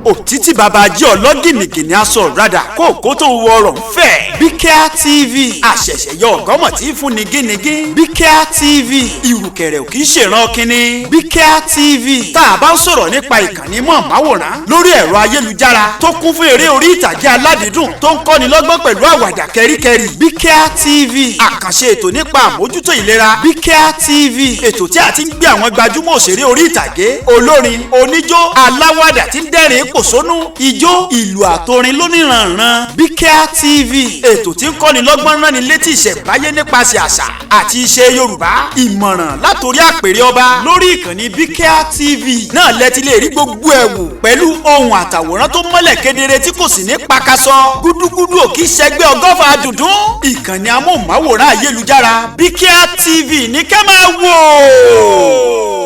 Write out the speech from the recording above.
Òtítì bàbá ajé ọlọ́gìnìgìnì aṣọ rádà kókó tó wọ ọrọ̀ ń fẹ̀. Bíkíà TV, àṣẹ̀ṣẹ̀ yọ ọ̀gọ́mọ̀ tí ń fúnni gínigín. Bíkíà TV, ìrùkẹ̀rẹ̀ ò kì í ṣèràn kínní. Bíkíà TV, tá a bá ń sọ̀rọ̀ nípa ìkànnì mọ̀ọ́máwòrán lórí ẹ̀rọ ayélujára tó kún fún eré orí ìtàgé aládìídùn tó ń kọ́ni lọ́gbọ́n pẹ̀lú àwàdà kẹ́ríkẹ́rí. Bíkíà TV, àkànṣe ètò nípa àmójútó ìlera. Bíkíà TV, ètò tí a ti ń gbé àwọn gbajúmọ̀ òṣèré orí ìtàgé, olórin, oníjó, aláwàdà tí ń dẹ́rìn pòṣónú, ijó, ìlú àtorin lóníranran. Bíkíà TV, ètò tí ń kọ́ni lọ́gbọ́n, rán ni létí ìṣẹ̀báyé nípasẹ̀ àṣà àti ìṣe Yorùbá, ìmọ̀ràn látòrí àpèrè ọba. Lórí ìkànnì Bíkíà TV náà lẹ ti lè rí gbogbo ẹ̀ wò pẹ̀lú ohun àtàwòrán tó mọ́lẹ̀ kedere tí kò sì ní pakasọ. Gúdúgúdú ò kì í ṣẹgbẹ́ 100 dùndún. Ìkànnì amóhùnmáwòrán ayélujára Bíkíà TV ní kẹ́ máa wò.